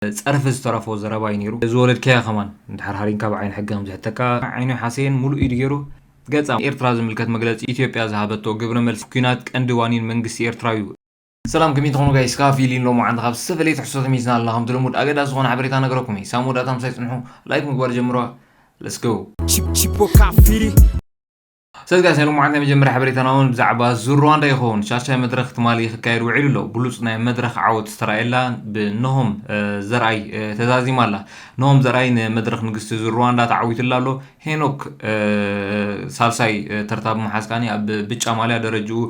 ጸርፊ ዝተረፎ ዘረባ እዩ ነይሩ። ዝወለድካያ ከማን እንድሕር ሃሪንካ ብዓይኒ ሕጊ ከም ዝሕተካ ዓይኑ ሓሴን ሙሉእ ኢዱ ገይሩ ገጻ ኤርትራ ዝምልከት መግለጺ ኢትዮጵያ ዝሃበቶ ግብረ መልሲ ኩናት ቀንዲ ዋኒን መንግስቲ ኤርትራ እዩ። ሰላም ከመይ ትኾኑ ጋይስ? ካፊሊን ሎማዓንቲ ካብ ዝተፈላለየ ትሕዝቶታት ሚዝና ኣለና። ከምቲ ልሙድ ኣገዳሲ ዝኾነ ሓበሬታ ነገረኩም እዩ። ሳሙ ዳታ ምሳይ ጽንሑ፣ ላይክ ምግባር ጀምሮ። Let's go። Chip chip o kafiri. ሰት ጋይስ ናይ ሎማዓንቲ ናይ መጀመርያ ሓበሬታና እውን ብዛዕባ ዙር ሩዋንዳ ይኸውን። ሻሻይ መድረኽ ትማሊ ክካየድ ውዒሉ ኣሎ። ብሉጽ ናይ መድረኽ ዓወት ዝተራእየላ ብነሆም ዘርኣይ ተዛዚማ ኣላ። ነሆም ዘርኣይ ንመድረኽ ንግስቲ ዙር ሩዋንዳ ተዓዊትላ ኣሎ። ሄኖክ ሳልሳይ ተርታ ብምሓዝ ከኣ ኣብ ብጫ ማልያ ደረጅኡ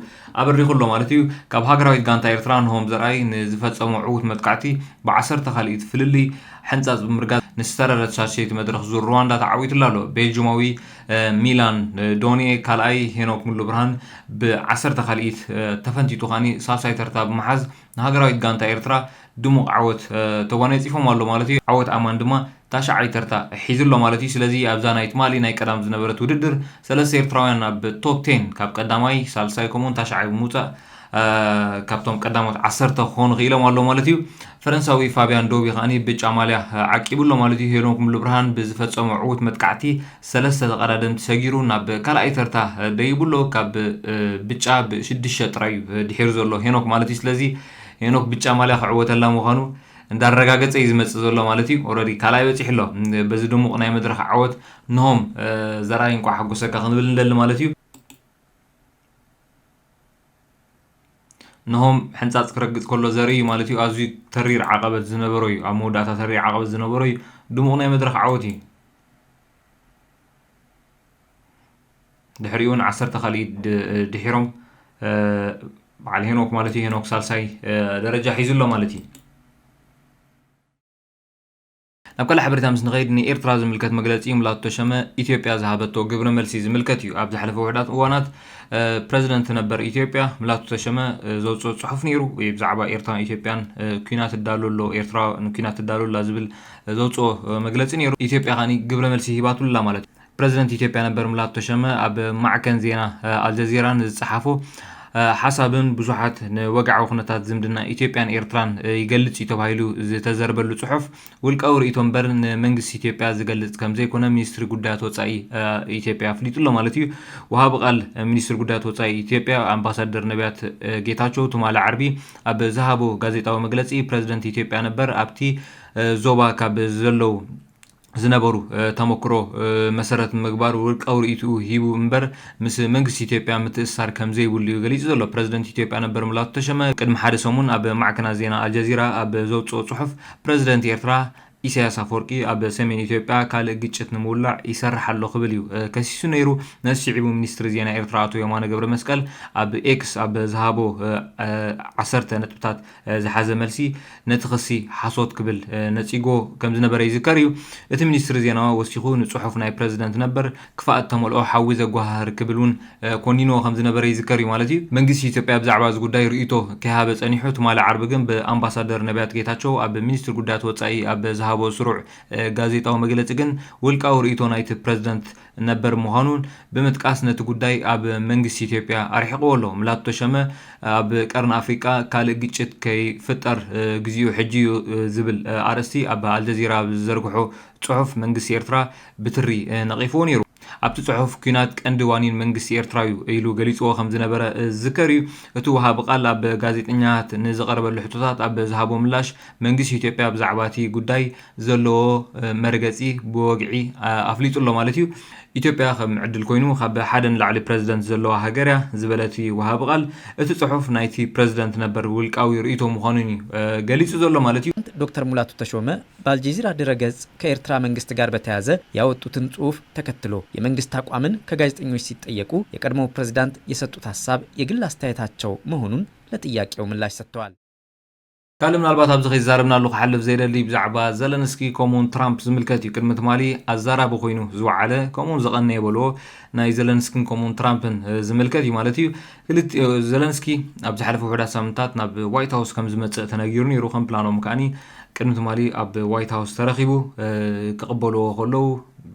ኣበሪኹ ኣሎ ማለት እዩ። ካብ ሃገራዊት ጋንታ ኤርትራ ነሆም ዘርኣይ ንዝፈጸሞ ዕዉት መጥቃዕቲ ብዓሰርተ ካልኢት ፍልልይ ሕንጻጽ ብምርጋጽ ንዝተረረት ሻሸይቲ መድረኽ ዙር ሩዋንዳ ተዓዊትላ ኣሎ። ቤልጅማዊ ሚላን ዶኔ ካልኣይ፣ ሄኖክ ሙሉ ብርሃን ብዓሰርተ ካልኢት ተፈንቲቱ ከኣ ሳልሳይ ተርታ ብምሓዝ ንሃገራዊት ጋንታ ኤርትራ ድሙቕ ዓወት ተጓናጺፎም ኣሎ ማለት እዩ። ዓወት ኣማን ድማ ታሽዓይ ተርታ ሒዙ ኣሎ ማለት እዩ። ስለዚ ኣብዛ ናይ ትማሊ ናይ ቀዳም ዝነበረት ውድድር ሰለስተ ኤርትራውያን ኣብ ቶፕ ቴን ካብ ቀዳማይ ሳልሳይ ከምኡውን ታሽዓይ ብምውፃእ ካብቶም ቀዳሞት ዓሰርተ ክኾኑ ክኢሎም ኣሎ ማለት እዩ። ፈረንሳዊ ፋቢያን ዶቢ ከኣ ብጫ ማልያ ዓቂቡ ኣሎ ማለት እዩ። ሄኖክ ሙሉ ብርሃን ብዝፈፀሞ ዕዉት መጥቃዕቲ ሰለስተ ተቐዳደምቲ ሰጊሩ ናብ ካልኣይ ተርታ ደይቡ ኣሎ። ካብ ብጫ ብሽዱሽተ ጥራይ እዩ ድሒሩ ዘሎ ሄኖክ ማለት እዩ። ስለዚ ሄኖክ ብጫ ማልያ ክዕወተላ ምዃኑ እንዳረጋገጸ እዩ ዝመጽእ ዘሎ ማለት እዩ። ኦረዲ ካልኣይ በጺሑ ኣሎ። በዚ ድሙቕ ናይ መድረኽ ዓወት ነሆም ዘርኣይ እንቋዕ ሓጎሰካ ክንብል ንደሊ ማለት እዩ። ነሆም ሕንጻጽ ክረግጽ ከሎ ዘርኢ እዩ ማለት እዩ። ኣዝዩ ተሪር ዓቐበት ዝነበሮ እዩ። ኣብ መወዳእታ ተሪር ዓቐበት ዝነበሮ እዩ። ድሙቕ ናይ መድረኽ ዓወት እዩ። ድሕሪኡ እውን ዓሰርተ ካልኢት ድሒሮም በዓል ሄኖክ ማለት እዩ። ሄኖክ ሳልሳይ ደረጃ ሒዙ ኣሎ ማለት እዩ። ናብ ካልእ ሓበሬታ ምስ ንኸይድ ንኤርትራ ዝምልከት መግለጺ ምላቱ ተሸመ ኢትዮጵያ ዝሃበቶ ግብረ መልሲ ዝምልከት እዩ። ኣብ ዝሓለፈ ውሕዳት እዋናት ፕረዚደንት ነበር ኢትዮጵያ ምላቱ ተሸመ ዘውፅኦ ፅሑፍ ነይሩ። ብዛዕባ ኤርትራን ኢትዮጵያን ኲናት እዳሎ ኣሎ፣ ኤርትራ ንኲናት እዳሎ ኣላ ዝብል ዘውፅኦ መግለፂ ነይሩ። ኢትዮጵያ ከኣ ግብረ መልሲ ሂባትሉ ኣላ ማለት እዩ። ፕረዚደንት ኢትዮጵያ ነበር ምላቱ ተሸመ ኣብ ማዕከን ዜና ኣልጀዚራ ንዝጸሓፎ ሓሳብን ብዙሓት ንወግዓዊ ኩነታት ዝምድና ኢትዮጵያን ኤርትራን ይገልጽ እዩ ተባሂሉ ዝተዘርበሉ ጽሑፍ ውልቃዊ ርእይቶ እምበር ንመንግስቲ ኢትዮጵያ ዝገልጽ ከም ዘይኮነ ሚኒስትሪ ጉዳያት ወጻኢ ኢትዮጵያ ኣፍሊጡ ኣሎ ማለት እዩ። ወሃቢ ቃል ሚኒስትሪ ጉዳያት ወጻኢ ኢትዮጵያ ኣምባሳደር ነቢያት ጌታቸው ትማሊ ዓርቢ ኣብ ዝሃቦ ጋዜጣዊ መግለጺ ፕረዚደንት ኢትዮጵያ ነበር ኣብቲ ዞባ ካብ ዘለዉ ዝነበሩ ተመክሮ መሰረት ምግባር ውልቃዊ ርእይትኡ ሂቡ እምበር ምስ መንግስቲ ኢትዮጵያ ምትእስሳር ከም ዘይብሉ እዩ ገሊጹ ዘሎ። ፕረዚደንት ኢትዮጵያ ነበር ምላቱ ተሸመ ቅድሚ ሓደ ሰሙን ኣብ ማዕከናት ዜና ኣልጀዚራ ኣብ ዘውጽኦ ጽሑፍ ፕረዚደንት ኤርትራ ኢሳያስ ኣፈወርቂ ኣብ ሰሜን ኢትዮጵያ ካልእ ግጭት ንምውላዕ ይሰርሕ ኣሎ ክብል እዩ ከሲሱ ነይሩ። ነዚ ስዒቡ ሚኒስትሪ ዜና ኤርትራ ኣቶ የማነ ገብረ መስቀል ኣብ ኤክስ ኣብ ዝሃቦ ዓሰርተ ነጥብታት ዝሓዘ መልሲ ነቲ ክሲ ሓሶት ክብል ነጺጎ ከም ዝነበረ ይዝከር እዩ። እቲ ሚኒስትሪ ዜና ወሲኹ ንጽሑፍ ናይ ፕረዚደንት ነበር ክፋእ እተመልኦ ሓዊ ዘጓሃህር ክብል እውን ኮኒንዎ ከም ዝነበረ ይዝከር እዩ ማለት እዩ። መንግስቲ ኢትዮጵያ ብዛዕባ እዚ ጉዳይ ርእይቶ ከይሃበ ጸኒሑ ትማሊ ዓርቢ ግን ብኣምባሳደር ነቢያት ጌታቸው ኣብ ሚኒስትሪ ጉዳያት ወጻኢ ኣብ ዝሃቦ ስሩዕ ጋዜጣዊ መግለጺ ግን ውልቃዊ ርእይቶ ናይቲ ፕረዚደንት ነበር ምዃኑን ብምጥቃስ ነቲ ጉዳይ ኣብ መንግስቲ ኢትዮጵያ ኣርሒቕዎ ኣሎ። ምላቱ ተሸመ ኣብ ቀርኒ ኣፍሪቃ ካልእ ግጭት ከይፍጠር ግዚኡ ሕጂ እዩ ዝብል ኣርእስቲ ኣብ ኣልጀዚራ ኣብ ዝዘርግሖ ጽሑፍ መንግስቲ ኤርትራ ብትሪ ነቒፍዎ ነይሩ። ኣብቲ ጽሑፍ ኲናት ቀንዲ ዋኒን መንግስቲ ኤርትራ እዩ ኢሉ ገሊጽዎ ከም ዝነበረ ዝዝከር እዩ። እቲ ወሃቢ ቃል ኣብ ጋዜጠኛታት ንዝቐረበሉ ሕቶታት ኣብ ዝሃቦ ምላሽ መንግስቲ ኢትዮጵያ ብዛዕባ እቲ ጉዳይ ዘለዎ መርገጺ ብወግዒ ኣፍሊጡ ኣሎ ማለት እዩ። ኢትዮጵያ ከም ዕድል ኮይኑ ካብ ሓደ ንላዕሊ ፕረዚደንት ዘለዋ ሃገር እያ ዝበለ እቲ ወሃቢ ቃል እቲ ጽሑፍ ናይቲ ፕረዚደንት ነበር ውልቃዊ ርእይቶ ምዃኑን እዩ ገሊጹ ዘሎ ማለት እዩ። ዶክተር ሙላቱ ተሾመ በአልጀዚራ ድረገጽ ከኤርትራ መንግስት ጋር በተያያዘ ያወጡትን ጽሑፍ ተከትሎ የመንግስት አቋምን ከጋዜጠኞች ሲጠየቁ የቀድሞው ፕሬዝዳንት የሰጡት ሐሳብ የግል አስተያየታቸው መሆኑን ለጥያቄው ምላሽ ሰጥተዋል። ካልእ ምናልባት ኣብዚ ከይዛረብናሉ ክሓልፍ ዘይደሊ ብዛዕባ ዘለንስኪ ከምኡውን ትራምፕ ዝምልከት እዩ። ቅድሚ ትማሊ ኣዛራቢ ኮይኑ ዝወዓለ ከምኡውን ዝቐነየ በልዎ ናይ ዘለንስኪን ከምኡውን ትራምፕን ዝምልከት እዩ ማለት እዩ። ክልቲኦ ዘለንስኪ ኣብ ዝሓለፈ ውሑዳት ሳምንታት ናብ ዋይት ሃውስ ከም ዝመጽእ ተነጊሩ ነይሩ። ከም ፕላኖም ከኣኒ ቅድሚ ትማሊ ኣብ ዋይት ሃውስ ተረኺቡ ክቕበልዎ ከለዉ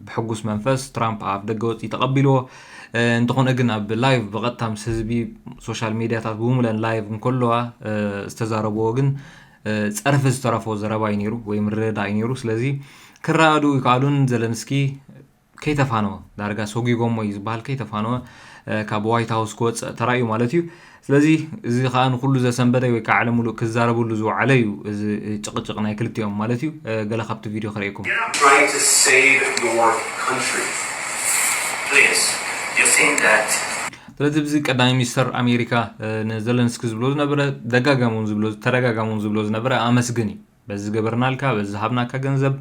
ብሕጉስ መንፈስ ትራምፕ ኣብ ደገ ወጺኡ ተቐቢልዎ። እንተኾነ ግን ኣብ ላይቭ ብቐጥታ ምስ ህዝቢ ሶሻል ሚድያታት ብምሉአን ላይቭ እንከለዋ ዝተዛረብዎ ግን ጸርፊ ዝተረፎ ዘረባ እዩ ነይሩ ወይ ምርድዳእ እዩ ነይሩ። ስለዚ ክረዳድኡ ይከኣሉን ዘለንስኪ ከይተፋነወ ዳርጋ ሰጒጎሞ እዩ ዝበሃል ከይተፋነወ ካብ ዋይት ሃውስ ክወፅእ ተራእዩ ማለት እዩ። ስለዚ እዚ ከዓ ንኩሉ ዘሰንበደ ወይ ከዓ ዓለም ሙሉእ ክዛረብሉ ዝወዓለ እዩ እዚ ጭቕጭቕ ናይ ክልቲኦም ማለት እዩ። ገለ ካብቲ ቪድዮ ክርእየኩም። Trying to save your country. Please, you think that ስለዚ ብዚ ቀዳማይ ሚኒስተር ኣሜሪካ ንዘለንስኪ ዝብሎ ዝነበረ ደጋጋሙን ዝብሎ ተደጋጋሙን ዝብሎ ዝነበረ ኣመስግን እዩ። በዚ ዝገበርናልካ በዚ ዝሃብናካ ገንዘብ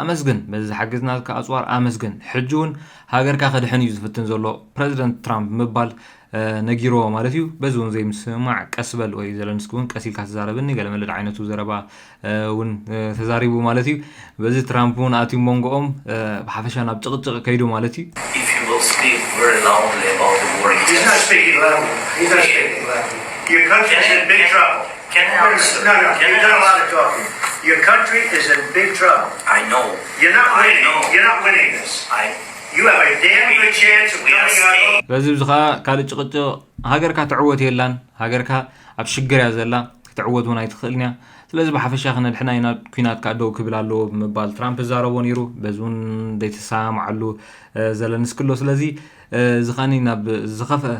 ኣመስግን፣ በዚ ዝሓገዝናልካ ኣፅዋር ኣመስግን። ሕጂ እውን ሃገርካ ከድሕን እዩ ዝፍትን ዘሎ ፕረዚደንት ትራምፕ ምባል ነጊርዎ ማለት እዩ። በዚ እውን ዘይምስምማዕ ቀስ በል ወይ ዘለንስኪ እውን ቀስ ኢልካ ተዛረብኒ ገለ መለድ ዓይነቱ ዘረባ እውን ተዛሪቡ ማለት እዩ። በዚ ትራምፕ እውን ኣትዩ መንጎኦም ብሓፈሻ ናብ ጭቕጭቕ ከይዱ ማለት እዩ። If you will speak very loudly about the war in He's not speaking loudly. He's not speaking loudly. Your country's in big trouble. Can I No, answer? no, no. Can You've I done a lot answer? of talking. Your country is in big trouble. I know. You're not I winning. know. You're not winning this. I You have a damn good chance of We are coming out. staying. በዚ ብዚ ከዓ ካልእ ጭቕጭቕ ሃገርካ ትዕወት የላን። ሃገርካ ኣብ ሽግር እያ ዘላ። ክትዕወት እውን ኣይትኽእልን እያ። ስለዚ ብሓፈሻ ክነድሕና ኢና፣ ኲናት ከዓ ደው ክብል ኣለዎ ብምባል ትራምፕ ዝዛረቦ ነይሩ። በዚ እውን ዘይተሰማምዓሉ ዘለንስኪ ኣሎ። ስለዚ እዚ ከዓኒ ናብ ዝኸፍአ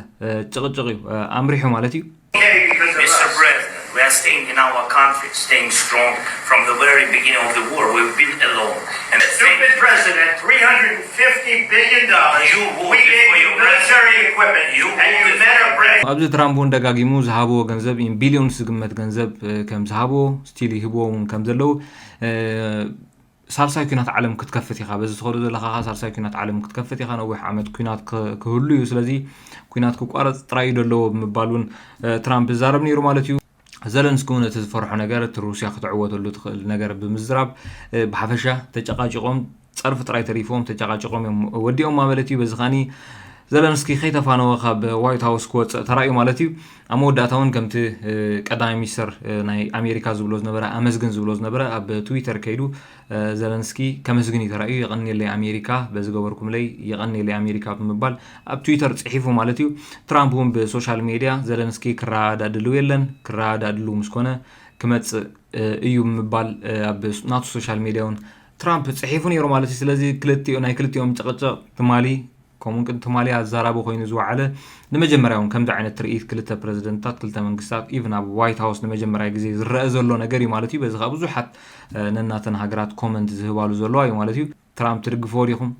ጭቕጭቕ እዩ ኣምሪሑ ማለት እዩ። Okay, because of Mister us. President, we are staying in our country, staying strong. From the very beginning of the war, we've been alone. And Stupid president, three hundred fifty billion dollars. You voted We gave for you your military equipment, You and you voted met for a brand ኣብዚ ትራምፕ እውን ደጋጊሙ ዝሃብዎ ገንዘብ ቢሊዮንስ ዝግመት ገንዘብ ከም ዝሃብዎ ስቲል ይህብዎ እውን ከም ዘለዉ ሳልሳይ ኩናት ዓለም ክትከፍት ኢኻ፣ በዚ ትኸዶ ዘለኻ ሳልሳይ ኩናት ዓለም ክትከፍት ኢኻ፣ ነዊሕ ዓመት ኩናት ክህሉ እዩ፣ ስለዚ ኩናት ክቋረፅ ጥራይ እዩ ዘለዎ ብምባል እውን ትራምፕ ዝዛረብ ነይሩ ማለት እዩ። ዘለንስኪ እውን እቲ ዝፈርሖ ነገር እቲ ሩስያ ክትዕወተሉ ትኽእል ነገር ብምዝራብ ብሓፈሻ ተጨቃጭቆም ፀርፊ ጥራይ ተሪፎም ተጨቃጭቆም እዮም ወዲኦም ማለት እዩ። በዚ ከኒ ዘለንስኪ ከይተፋነወ ካብ ዋይት ሃውስ ክወፅእ ተራእዩ ማለት እዩ። ኣብ መወዳእታ እውን ከምቲ ቀዳማይ ሚኒስተር ናይ ኣሜሪካ ዝብሎ ዝነበረ ኣመስግን ዝብሎ ዝነበረ ኣብ ትዊተር ከይዱ ዘለንስኪ ከመስግን እዩ ተራእዩ። የቐንየለይ ኣሜሪካ በዚ ገበርኩምለይ፣ የቐንየለይ ኣሜሪካ ብምባል ኣብ ትዊተር ፅሒፉ ማለት እዩ። ትራምፕ እውን ብሶሻል ሜድያ ዘለንስኪ ክረዳዳእ ድልው የለን፣ ክረዳዳእ ድልው ምስ ኮነ ክመፅእ እዩ ብምባል ኣብ ናቱ ሶሻል ሜድያ እውን ትራምፕ ፅሒፉ ነይሩ ማለት እዩ። ስለዚ ክልቲኡ ናይ ክልቲኦም ጭቕጭቕ ትማሊ ከምኡ ቅድ ትማሊ ኣዛራቢ ኮይኑ ዝወዓለ ንመጀመርያ እውን ከምዚ ዓይነት ትርኢት ክልተ ፕረዚደንትታት ክልተ መንግስታት ኢቭን ኣብ ዋይት ሃውስ ንመጀመርያ ግዜ ዝረአ ዘሎ ነገር እዩ ማለት እዩ። በዚ ከዓ ብዙሓት ነናተን ሃገራት ኮመንት ዝህባሉ ዘለዋ እዩ ማለት እዩ። ትራምፕ ትድግፍዎ ዲኹም?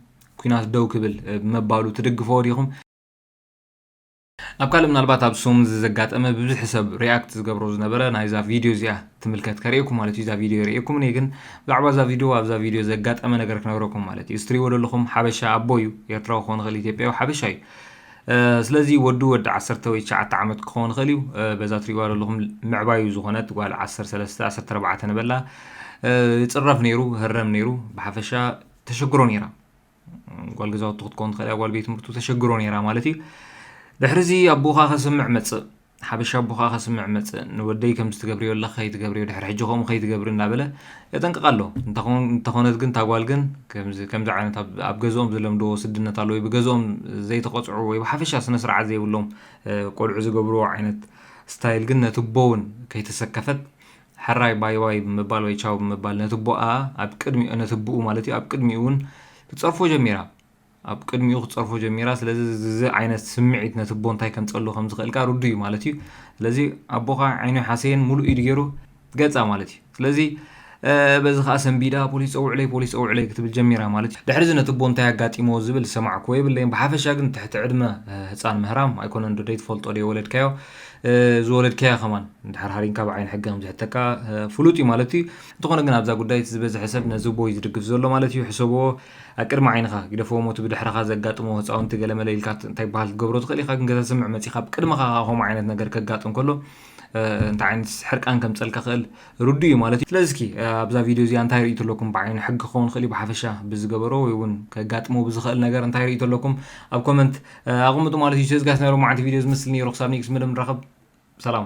ኩናት ደው ክብል ብምባሉ ትድግፍዎ ዲኹም? ኣብ ካልእ ምናልባት ኣብ ሶም ዘጋጠመ ብብዝሒ ሰብ ሪያክት ዝገብሮ ዝነበረ ናይዛ ቪድዮ እዚኣ ትምልከት ከርእየኩም ማለት እዩ። እዛ ቪድዮ የርእየኩም እኔ ግን ብዛዕባ እዛ ቪድዮ ኣብዛ ቪድዮ ዘጋጠመ ነገር ክነግረኩም ማለት እዩ። እስትሪዎ ዘለኹም ሓበሻ ኣቦ እዩ፣ ኤርትራዊ ክኾን ይኽእል፣ ኢትዮጵያዊ ሓበሻ እዩ። ስለዚ ወዱ ወዲ ዓሰርተ ወይ ትሽዓተ ዓመት ክኸውን ይኽእል እዩ። በዛ ትሪዋ ዘለኹም ምዕባዩ ዝኾነት ጓል ዓሰርተ ሰለስተ ዓሰርተ ኣርባዕተ ንበላ ይፅረፍ ነይሩ፣ ህረም ነይሩ። ብሓፈሻ ተሸግሮ ነይራ። ጓል ገዛውቲ ክትኮን ትኽእል እያ፣ ጓል ቤት ትምህርቱ ተሸግሮ ነይራ ማለት እዩ። ድሕሪ እዚ ኣቦኻ ከስምዕ መፅእ፣ ሓበሻ ኣቦኻ ከስምዕ መፅእ፣ ንወደይ ከምዚ ትገብርዮ ኣለኻ ከይትገብርዮ፣ ድሕሪ ሕጂ ከምኡ ከይትገብሪ እናበለ የጠንቅቕ ኣሎ። እንተኾን- እንተኾነት ግን እታ ጓል ግን ከምዚ ከምዚ ዓይነት ኣብ- ኣብ ገዝኦም ዝለምድዎ ስድነት ኣሎ ወይ ብገዝኦም ዘይተቐፅዑ ወይ ብሓፈሻ ስነ ስርዓት ዘይብሎም እ፣ ቆልዑ ዝገብርዎ ዓይነት ስታይል ግን ነቲ ኣቦ እውን ከይተሰከፈት ሕራይ ባይ ባይ ብምባል ወይ ቻው ብምባል ነቲ ኣቦኣ ኣብ ቅድሚኡ ነቲ ኣቦኡ ማለት እዩ ኣብ ቅድሚኡ እውን ክትፀርፎ ጀሚራ። ኣብ ቅድሚኡ ክትፀርፎ ጀሚራ። ስለዚ እዚ ዓይነት ስምዒት ነቲ ኣቦ እንታይ ከምፀሉ ከም ዝኽእል ከዓ ርዱ እዩ ማለት እዩ። ስለዚ ኣቦኻ ዓይኑ ሓሰየን ሙሉእ ኢዱ ገይሩ ገፃ ማለት እዩ። ስለዚ በዚ ከዓ ሰንቢዳ ፖሊስ ፀውዕለይ ፖሊስ ፀውዕለይ ክትብል ጀሚራ ማለት እዩ። ድሕሪ እዚ ነቲ ኣቦ እንታይ ኣጋጢሞ ዝብል ዝሰማዕክዎ የብለይን። ብሓፈሻ ግን ትሕቲ ዕድመ ህፃን ምህራም ኣይኮነን ዶ ዘይትፈልጦ ዶ የወለድካዮ ዝወለድካዮ ከማን እንድሕር ሃሪምካ ብዓይኒ ሕጊ ከም ዝሕተካ ፍሉጥ እዩ ማለት እዩ። እንተኾነ ግን ኣብዛ ጉዳይ እቲ ዝበዝሐ ሰብ ነዚ ኣቦ እዩ ዝድግፍ ዘሎ ማለት እዩ። ሕሰብዎ ኣብ ቅድሚ ዓይንኻ ግደፍዎ ሞቱ ብድሕርኻ ዘጋጥሞ ህፃውንቲ ገለመለ ኢልካ እንታይ በሃል ክትገብሮ ትኽእል ኢኻ። ግን ገዛ ስምዕ መፂኻ ኣብ ቅድምኻ ከምኡ ዓይነት ነገር ከጋጥም ከሎ እንታይ ዓይነት ሕርቃን ከምፀልካ ክእል ርዱ እዩ ማለት እዩ። ስለዚ እስኪ ኣብዛ ቪድዮ እዚኣ እንታይ ርእይቶ ኣለኩም? ብዓይኒ ሕጊ ክኸውን ክእል እዩ ብሓፈሻ ብዝገበሮ ወይ እውን ከጋጥሞ ብዝኽእል ነገር እንታይ ርእይቶ ኣለኩም? ኣብ ኮመንት ኣቕምጡ ማለት እዩ። ሰዝጋስ ናይ ሎማዓንቲ ቪድዮ ዝመስል ነይሩ። ክሳብ ኔክስት መደብ ንራኸብ። ሰላም።